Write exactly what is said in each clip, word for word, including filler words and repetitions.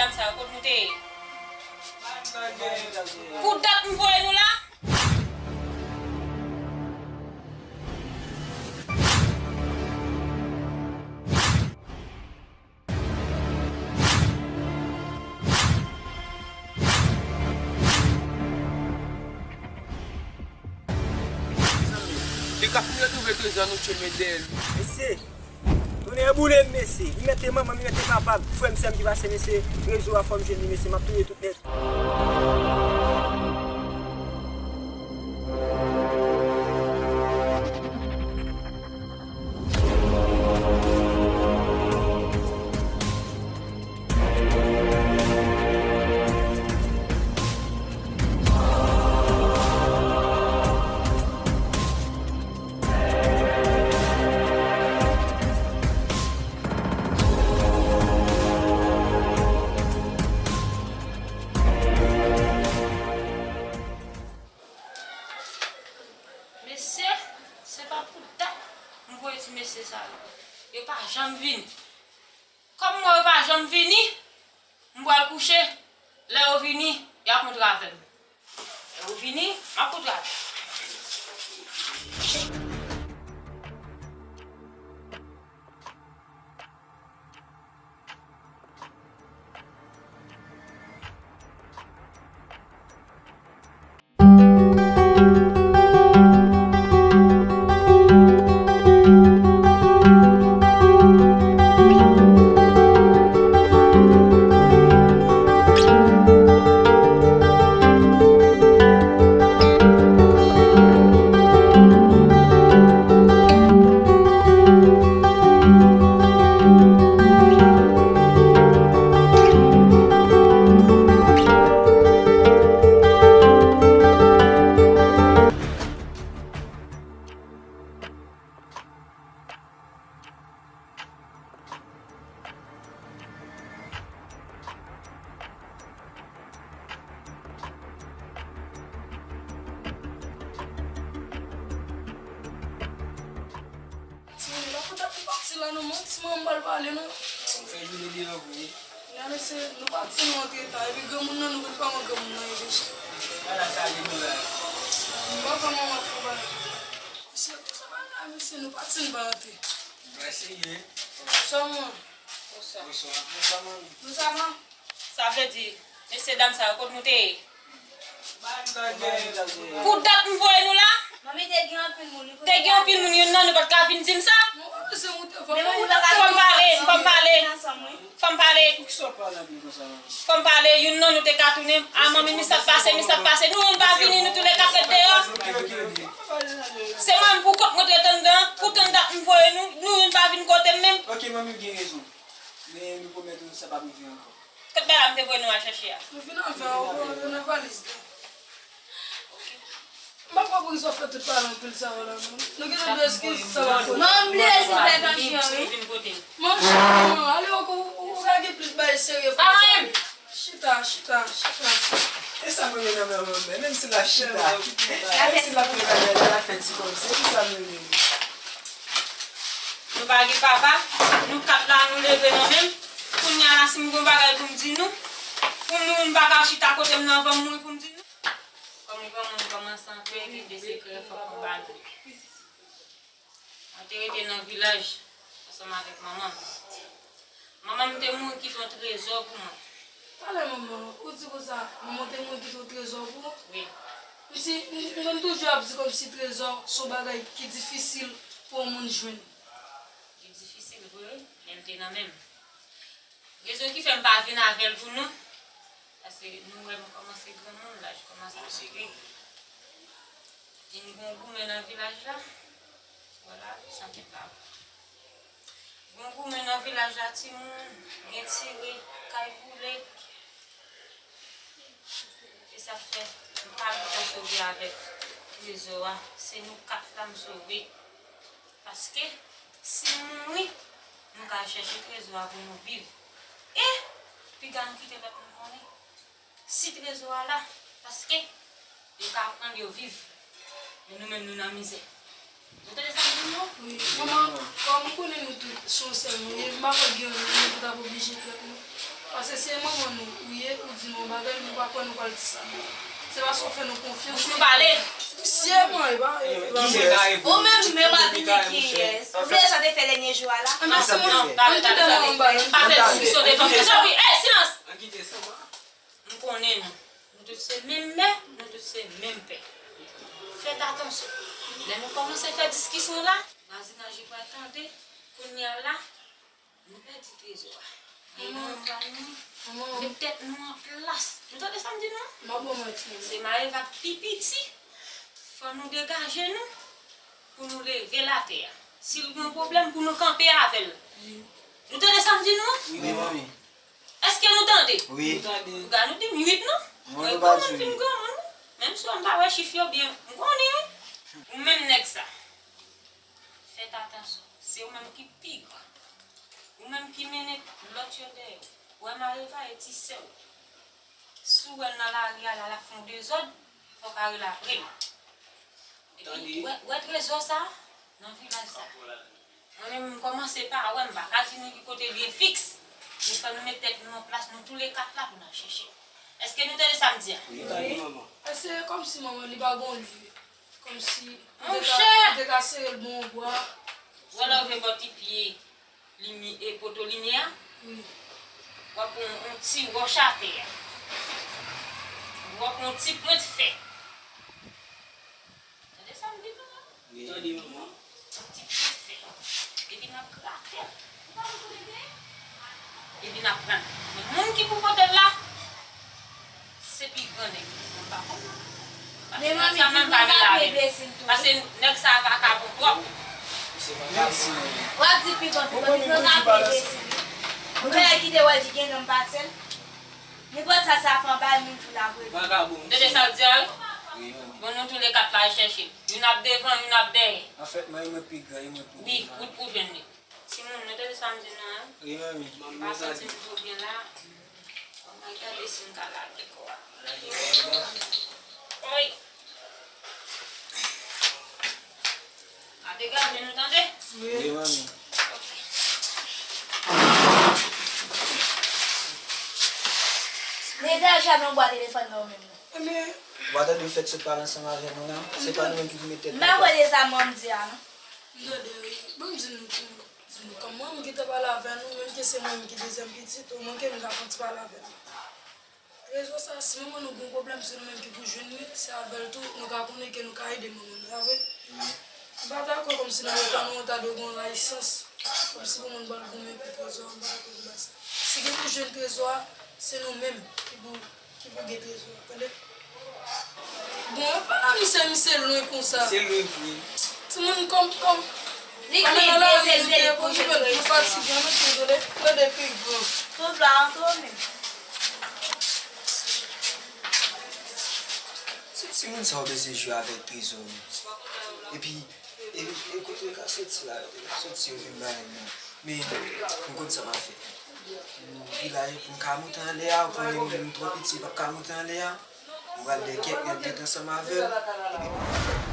Dam sa yo, kot nou te ye? Pou dat m voye nou la? Mezanmi, li ka fin retwouve trezò nou tchwe met dèyè li. Mesye, tounen boule m, mesye. Li mete manman m, li mete papa m. Frè m, sè m ki pase, mesye. Rezo a fò m jwenn li, mesye. M ap touye tout nèt. Mesye, se pa pou dat m voye ti mesye sa yo. Yo pa janm vini. Kòm m wè yo pa janm vini, m pral kouche. Lè yo vini, y ap montre avè m. Lè yo vini, m ap montre avè m. Timoun, la pou dat nou pati la non, man. Ti manman m pral pale non. Ou fè jounen deyò vre. Gade se, nou pati nou antre ta, epi granmoun nan nou konn kòman granmoun nan ye deja. Ala kale nou la. M pa kòman w ap fè bagay. Mesye, konsa pa la, mesye, nou pati n pa antre. Mwen serye. Bonswa, man. Bonswa. Bonswa. Bonswa, manmi. Bonswa, man. Sa vle di, mesye dam sa yo, kot nou te ye? Pou dat m voye nou la? Manmi, te gen anpil moun, li te gen anpil moun, youn nan nou pa t ka vin di m sa? Fò m pale, fò m pale. Fò m pale. Poukisa w pale anpil konsa, manmi? Fò m pale, youn nan nou te ka tounen. A, manmi, mi sa k pase, mi sa k pase. Nou youn pa vini, nou toulèkat ret deyò. Se mwen pou kont mwen t ret anndan, pou tann dat m voye nou, nou youn pa vin kote m menm. Ok, manmi, w gen rezon. Men nou pwomèt ou sa p ap rive ankò. Kot bagay m te voye nou al chèche a? Nou vin avè w, yo nan valiz la. M pa konprann poukisa w fè tout pale anpil sa yo la, non. Nou gentan dwe eskiz sa la. Non, m bliye si fè tansyon, wi. Manman, ale w, ou, ou, ou lage plis bagay serye kòmsa. Chita, chita, chita. E sa m renmen nan manman m, menm si l ap chita, menm si l ap fè bagay, l ap fè ti kòb, se pou sa m renmen l. Nou pa gen papa, nou kat la, nou leve nan men m. Kounye a la, si m gen yon bagay pou m di nou, pou nou, nou pa ka chita kote m nan anvan m mouri pou m di nou. Kòm granmoun kòmanse antre, gen de sekrè fòk mwen ba nou. Mwen te rete nan vilaj ansanm avèk manman m. Manman m te mouri kite yon trezò pou mwen. Talè manman, ou di konsa, manman w te mouri kite yon trezò pou ou? Wi. Kòmsi, m, m konn toujou ap di kòmsi trezò se yon bagay ki difisil pou yon moun jwenn. Li difisil vre, men l te nan men m. Rezon ki fè m pa vin avè l pou nou, paske nou wè m kòmanse granmoun, laj kòmanse ap monte. Vin gon goumen nan vilaj la, vwala, chante pa. Gon goumen nan vilaj la, timoun, gen tire, kay boule. E sa fè, m pa gentan sove avèk trezò a. Se nou kat la m sove. Paske, si m mouri, nou ka chèche trezò a pou nou viv. E, piga nou kite lòt moun konnen. Si trezò a la, paske, yo ka aprann yo viv. Men nou menm, nou nan mizè. Ou tande sa m di w, non? Wi, manman, kòm ou konnen nou tout se yon sèl nou ye, m pa kwè gen youn nan nou ki t ap oblije trèt nou. Paske se manman nou ou ye, ou di nou yon bagay, nou pa kwè, nou pral di sa. Se paske w fè nou konfyans. Bouch nou pale. Se mwen, e pa, e pa mwen. Ou menm, men w ap vin kiyès? Ou bliye sa w te fè dènye jou a la? Ann, se mwen, ann kite manman m pale. Pa fè diskisyon devan m. Wi, ey, silans! M konnen nou. Nou tout se menm mè, nou tout se menm pè. Fèt atansyon. Lè nou kòmanse fè diskisyon la, vwazinaj yo pral tande, kounye a la, nou pèdi trezò a. Manman, manman, met tèt nou an plas. Nou tande sa m di nou an? M ap ba w manti, manman. Se Maeva k pi piti. Fò nou degaje nou pou nou leve latè a. Si l gen yon pwoblèm, pou nou kanpe avè l. Nou tande sa m di nou an? Wi, manmi. Èske nou tande? Wi. Gade nou di m uit non? Mwen, nou pa di wi. Fin granmoun wi. Menm si w m pa wè chif yo byen, m konnen wi. Ou menm nèg sa. Fèt atansyon. Se ou menm ki pi gran. Ou menm ki mennen lòt yo dèyè w. Ou wè Maeva e ti sè w. Si w wè l nan lari a la, l ap fè yon dezòd, fò w ka rele apre m. Epi, wè, wè trezò sa, nan vilaj sa. Mwen menm, m kòmanse pa wè, m pa ka di nou ki kote l ye fiks. Men fò nou met tèt nou an plas, nou toulèkat la pou n al chèche l. Èske nou tande sa m di a? Wi, manman. Èske se kòmsi manman li pa gon lye? Kòmsi ou te ka, ou te ka sere l bon bwa. Wè lè w vin bò ti pye limyè, e, poto limyè a? Wi. W ap pran yon ti wòch atè a. W ap pran yon ti pwent fè. Tande sa m di nou an? Wi. Tande, manman. Yon ti pwent fè. Epi n ap grate l. Ou pa konn kote l te ye? Epi n ap pran l. Men moun ki pou pote l la, se pi gran nèg. Mwen pa konn non. Men manmi, pi gran ka pi enbesil tou. Paske nèg sa a vakabon twòp. W ap di pi gran, pi gran, pi gran ka pi enbesil wi. Ou wè ki te wè di gen nonm pase l? Nenpòt sa sa fè anba l moun fou la vre. Vagabon. Tande sa l di a wi? Wi, manmi. Bon, nou toulèkat la al chèche. Youn ap devan, youn ap dèyè. Anfèt, mwen, e mwen pi gran, e mwen pi devan. Wi, ou, ou jwenn li. Timoun, nou tande sa m di nou an? Wi, manmi. M pa santi m twò byen la. Ann al gade si m ka lage kò a. Oy! A degaje nou tande? Wi, manmi. Ok. Degaje avè yon bwa telefòn nan ou menm nan. Ebyen. W pa tande w fèt sot pale ansanm avè nou la? Se pa nou menm ki pou met tèt nou an plas. M pa kwè de sa manman m di a non. M tande wi. Ban m di nou, di nou, di nou kòman m gentan pale avè nou, menm ke se mwen menm ki dezyèm pitit, omwen ke m ka fè yon ti pale avè nou. Rezon sa, si manman nou gen yon pwoblèm, se nou menm ki pou jwenn li, se avè l tou, nou ka konnen ke nou ka ede manman nou, pa vre? M pa ta kwè kòmsi nan eta nou an ta dwe gen yon layisans, kòmsi pou moun pral goumen pou trezò a, m pa ta kwè pou bagay sa. Si gen pou jwenn trezò a, se nou menm ki pou, ki pou gen trezò a, tande? Bon, e pa nan misye, misye lwen konsa. Misye lwen vre. Timoun kòm, kòm. Li plis bezwen l pou jwenn trezò. Mwen fatige, mwen dezole. Mwen depi gran. Sou vle antre ou menm. Se timoun sa yo bezwen jwe avèk trezò yo. Epi, e, e kote yo ka soti la, yo te ka soti yo vin bay nou. Men, m konn sa m ap fè. Pou vilaj, pou m ka moute anlè a, ou konnen mwen menm m twò piti, m p ap ka moute anlè a. M pral lè kèk nèg ret ansanm avè m. Epi,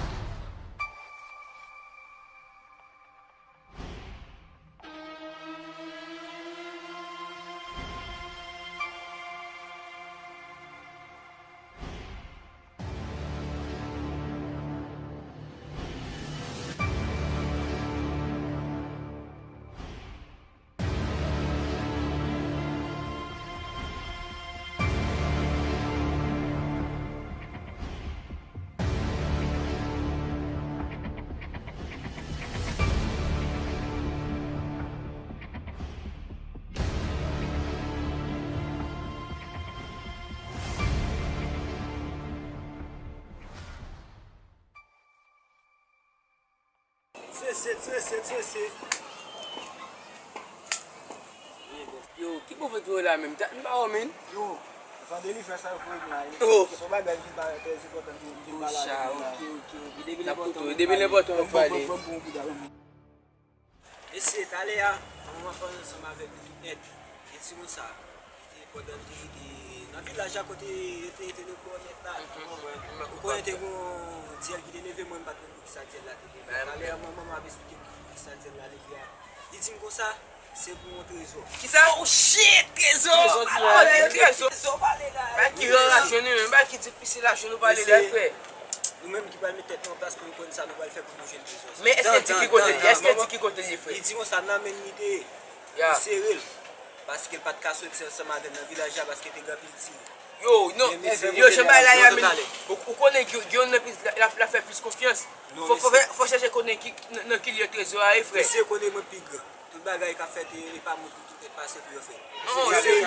Trese, trese, trese. Yo, ki bò vant ou ye la menm? Dat m pa wè w, menn. Yo, vandredi frè sa yo voye m la. Oh. Se yon bagay ki pa trè enpòtan ki, ki m pa la. Pocha, ok, ok, ok. Depi l enpòtan, depi l enpòtan, ou pale. Ban m, ban m, ban m, ban m, ban m. Mesye, talè a, manman m ap pale ansanm avèk li nèt. E timoun sa, li te pandan li te rete nan vilaj la kote yo te rete nan bò nèt la. Ou konnen te gon dyèl ki te leve, mwen m pa t konn poukisa dyèl la te leve. Talè a, manman m ap esplike m poukisa dyèl la leve a. Li di m konsa, Se pou yon trezò. Kisa? Oh shit, trezò! Trezò, trezò, trezò. Bay ki ran la jwenn nou menm, bay ki difisil la jwenn nou pale la, frè. Nou menm ki pral met tèt nou an plas pou nou konn sa nou pral fè pou nou jwenn trezò sa. Men èske di ki kote li, èske di ki kote li, frè? Li di konsa, nan men li te ye. Li sere l. Paske l pa t ka soti ansanm avè l nan vilaj la, paske te gen anpil tire. Yo, non, yo, jan bagay la ye a, men ou, ou konnen gen, gen yon nèg la, la, la fè plis konfyans. Fò, fò, fò chèche konnen ki, nan, nan ki lye trezò a ye, frè. Mesye, konnen mwen pi gran. Tout bagay k ap fèt, e, e pa mwen pou tout tèt pase pou yo fè. Non, gen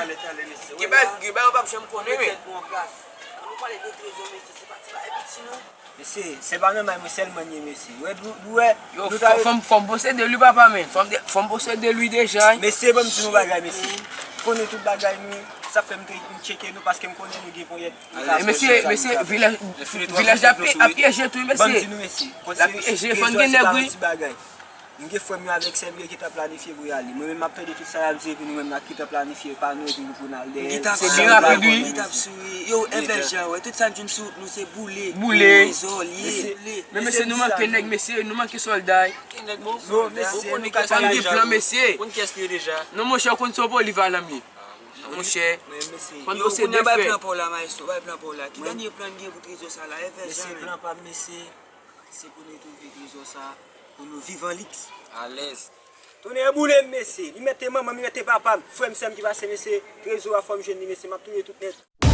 bagay, gen bagay ou p ap janm konnen, men. Tèt nou an plas. Lè nou pale de trezò, mesye, se pa ti bagay piti, non. Mesye, se pa nòmal mwen sèlman n ye, mesye. Wè, nou, nou wè, yo, nou ta fò, fò m, fò m posede li, papa, men. Fò m de, fò m posede li deja, wi. Mesye, ban m di nou bagay, mesye. M konnen tout bagay nou, sa fè m te, m tcheke nou, paske m konnen nou gen ponyèt. E, mesye, mesye, vilaj, vilaj la ap pyeje tou, wi, mesye. Ban m di nou, mesye. L ap pyeje, fò n gen nèg, wi. M gen frè m yo avèk sè m yo ki ta planifye pou y ale. Mwen menm, m ap tande tout sa y ap di, epi nou menm, n a ki ta planifye pa nou, epi nou pou n al dèyè l. Se byen rapid, wi. Li t ap souri. Yo, envès jan, wè, tout sa n jwenn sou wout nou, se boule. Boule. Trezò, li ye, boule. Men mesye, nou manke nèg, mesye, nou manke sòlda. Manke nèg, bon, sòlda. Fò n gen plan, mesye. Konn kiyès li ye deja? Non, monchè, ou konn se yon polivalan m ye. Non, monchè. Fò n posede, frè. Yo, kounye a bay plan pa w la, maestro, bay plan pa w la. Ki dènye plan n gen pou trezò sa la, envès jan, men. Mesye, plan pa m, mesye. Se pou nou twouve trezò sa, pou nou viv an liks. Alèz. Tonnè boule m, mesye. Li mèt te manman m, li mèt te papa m. Frè m, sè m ki pase, mesye. Trezò a fò m jwenn li, mesye. M ap touye tout nèt.